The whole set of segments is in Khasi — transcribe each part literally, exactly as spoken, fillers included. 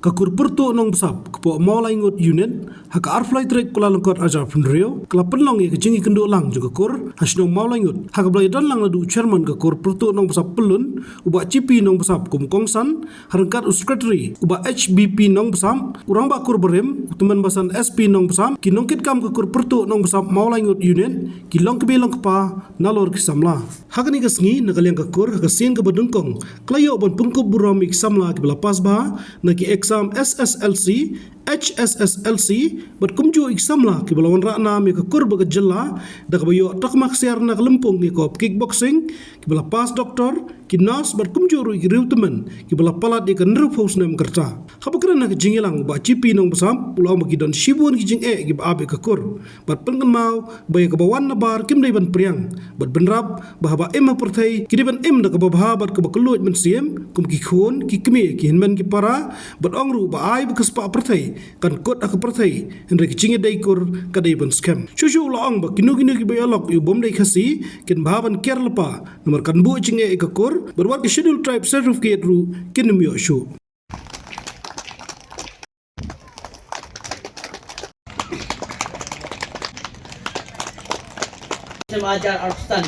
Ka kur Pyrtuh Nongbsap, ka pdeng Mawlaingut Unit, ha ka arphew lai tarik Kyllalyngkot arhajar arphew hynriew, ka la pynlong ïa ka jingïakynduh lang jong ka kur ha shnong Mawlaingut, ha kaba la ïadon lang naduh u chairman ka kur Pyrtuh Nongbsap Pyllun, u Bah G P Nongbsap kum u kongsan, ha ryngkat u secretary, u Bah H B P Nongbsap, u rangbah kur barim, u tymmen basan S P Nongbsap, ki nongkitkam ka kur Pyrtuh Nongbsap Mawlaingut Unit, ki longkmie longkpa, nalor ki samla. Ha kane ka sngi, na ka liang ka kur, ha ka sien kaba nyngkong, ka la ïoh ban pynkup burom ïa ki samla kiba la pass bha na ki exam S S L C, H S S L C, bad kumjuh ïa ki samla kiba la wanrah nam ïa ka kur bad ka jylla, da kaba ïoh takma ksiar na ka lympung ïa ka kickboxing, kiba la pass doctor, ki nurse bad kumjuh ruh ïa ki riew tymmen, kiba la palat ïa ka hynriewphew snem ka rta. Haba kren ha ka jingïalang, u Bah G P Nongbsap, u la ong ba ki don shibun ki jingeh kiba ap ïa ka kur. Bad pynkynmaw ba ïa kaba wan nabar kim dei ban pdiang. Bad bynrap ba haba im ha pyrthei ki dei ban im da kaba bha bad kaba kylluid mynsiem, kum ki khun, ki kmie, ki hynmen ki para, bad ong ruh ba ai ba ka spah pyrthei kan kut ha ka pyrthei, hynrei ka jingïadei kur ka dei ban skhem. Shuh shuh u la ong ba kino kino kiba ïalok ïa u bym dei Khasi kin bha ban kiar lypa, namar kan buh jingeh ïa ka kur, bad wat ka Scheduled Tribe certificate ruh kin ym ïoh shuh. Sem ajar arphew san.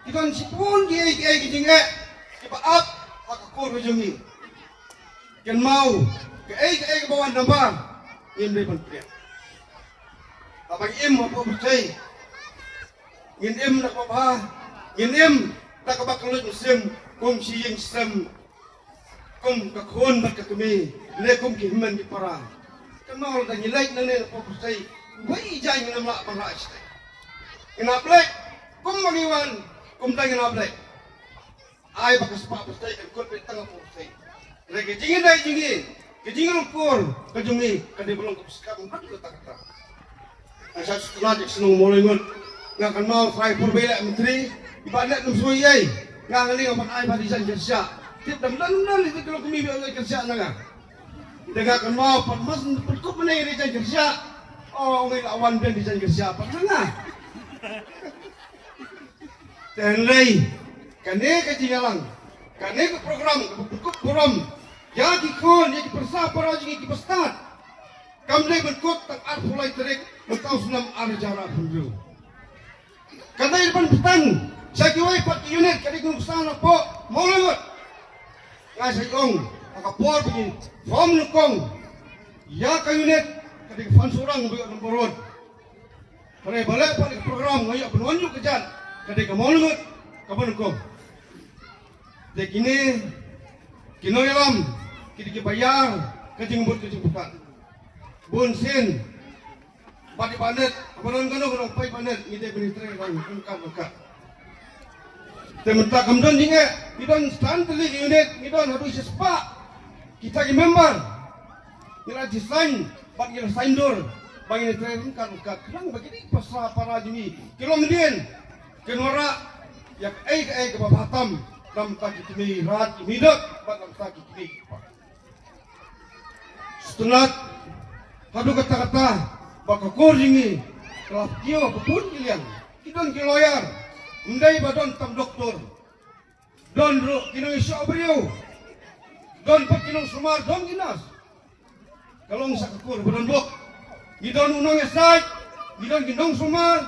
Ki don shibun kiei kiei ki jingeh kiba ap ha ka kur ka jong ngi. Kynmaw, kaei kaei kaba wan nabar ngim dei ban pdiang. Haba ngi im hapoh pyrthei, ngin im da kaba bha, ngin im da kaba kylluid mynsiem, kum shi ïing shi sem, kum ka khun bad ka kmie, ne kum ki hynmen ki para. Kynmaw, lada ngi leit nangne na pyrthei, uwei i jaiñ ngin ym lah ban rah shatei. Ngin ap leit kumba ngi wan, kumta ngin ap leit. Ai ba ka spah pyrthei kan kut beit tang ha pyrthei. Hynrei ka jingïadei jong ngi, ka jingrung kur ka jong ngi, ka dei ban long kaba skhem haduh katta katta. Nga shah sngewtynnat ïa ka shnong Mawlaingut. Nga kynmaw trai pyrshah leh myntri, i Bah Neh Nongsoiei. Nga nga ling ban ai bha design kyrsha. Tip dang don don ïa ka long kmie ba ai kyrsha na nga. Te nga kynmaw pat mas pynkup mynne ïa design kyrsha. Oh, ngi la wan biang design kyrsha pat na nga. Te hynrei kane ka jingïalang, kane ka program kaba pynkup burom ïa ki khun, ïa ki pyrsa para jong ngi kiba stad. Kam dei ban kut tang arphew lai tarik mynta u snem ar hajar arphew hynriew. Ka dei ban bteng sha kiwei pat ki unit, ka dei ka nuksa na pdeng Mawlaingut. Nga sa ong ha ka por ba ngi form nyngkong ïa ka unit, ka dei ka Fanshorang ba ïoh number one. Hynrei ba leh pat ka program nga ïoh ban wan ïuh ka jat, ka dei ka Mawlaingut kaba nyngkong. Te kine ki nongïalam ki dei kiba ïar ka jingbud ka jingpyrkhat. Bun sien bad i Bah Neh, haba don kano kano peit Bah Neh, ngi dei ban ïatrei ryngkat ryngkat. Te mynta kam don jingeh, ngi don san tylli ki unit, ngi don haduh shispah kita ki member. Ngi la design bad ngi la sign dur ba ngin ïatrei ryngkat ryngkat, khnang ba kine ki pyrsa para jong ngi ki longdien kin wanrah ïa kaei kaei kaba bha tam na bynta ki kmie rat kmie dok bad na bynta ki kmie ki kpa. Sngewtynnat haduh katta katta ba ka kur jong ngi ka la kiew ha bun ki liang. Ki don ki lawyer, ym dei ba don tang doktor. Don ruh ki nongïasoh briew. Don pat ki nongsumar, don ki nurse. Ka long sa ka kur ba donbok. Ngi don u nongïasaid, ngi don ki nongsumar,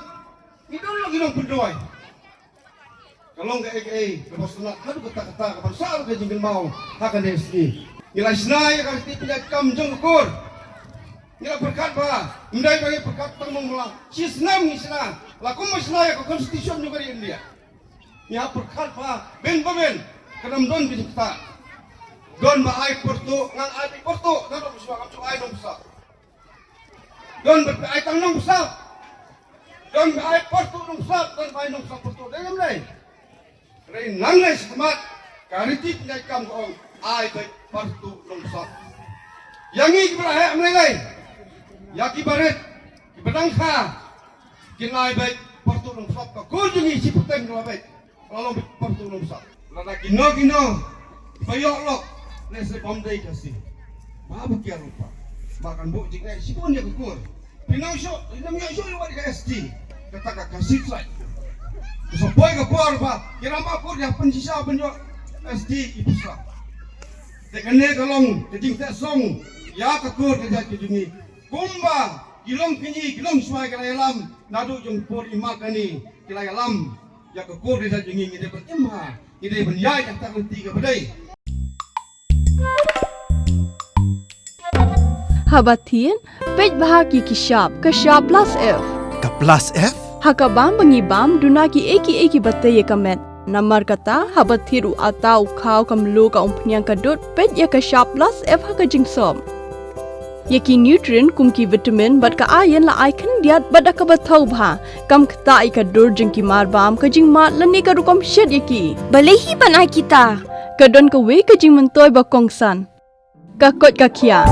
ngi don ruh ki nongpynduwai. Ka long kaei kaei kaba sngewtynnat haduh katta katta, kaba sah ruh ka jingkynmaw ha kane ka sngi. Ngi la shna ïa ka riti pynïaid kam jong ka kur. Ngi la pyrkhat ba ym dei ba ngi pyrkhat tang mong mala. Shi snem ngi shna, la kumba shna ïa ka constitution jong ka ri India. Ngi hap pyrkhat ba bin ba bin kan ym don ka jingktah. Don ba ai pyrtuh, ngan ai pyrtuh, ngan ym shuwa, ngam ju ai nongbsap. Don ba ai tang nongbsap. Don ba ai pyrtuh nongbsap, don ba ai nongbsap pyrtuh. Dei ngam dei? Hynrei nangne shakhmat ka riti pynïaid kam ka ong ai beit pyrtuh nongbsap. Ïa ngi kiba la heh ym lei lei. Ïa kiba rit, kiba dang kha, kin ai beit pyrtuh nongbsap, ka kur jong ngi shi pyrthei ka la beit. Ka long pyrtuh nongsa. Lada kino kino ba ïoh lok, lehse bym dei Khasi, ba ba kiar lypa, ba kan buh jingeh shibun ïa ka kur. Pynang shuh, ïa nam ïoh shuh ïa wat ka S T. Kata ka Khasi Tribe. Ka sa poi ka por ba ki rangbah kur ïa pynshisha ban ïoh S T i pisa. Te kane ka long ka jingteh song ïa ka kur ka jait ka jong ngi. Kumba ki longkñi ki longshuwa ki la ïalam naduh jong pur i ma kane, ki la ïalam ïa ka kur ka jait jong ngi, ngi dei ban im bha, ngi dei ban ïaid ha ka lynti kaba dei. Haba thied, peit bha ki ki shap, ka shap plus F. Ka plus F? Ha ka bam ba ngi bam, duna ki ei ki ei kiba tei ïa ka met. Namar kata, haba thied u atta, u khaw, ka mluh, ka umphniang, ka dud, peit ïa ka shap plus F ha ka jingsop. Ïa ki nutrient kum ki vitamin bad ka iron la ai khyndiat bad da kaba thaw bha. Kam ktah ïa ka dur jong ki mar bam, ka jingmad lane ka rukom shet ïa ki. Balei hi ban ai kita? Ka don kawei ka jingmyntoi ba kongsan. Ka koit ka khiah.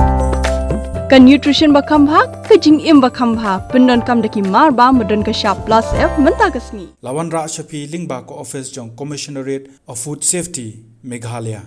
Ka nutrition ba kham bha, ka jingim ba kham bha. Pyndonkam da ki mar bam ba don ka shap plus F mynta ka sngi. La wanrah sha phi lyngba ka office jong Commissionerate of Food Safety, Meghalaya.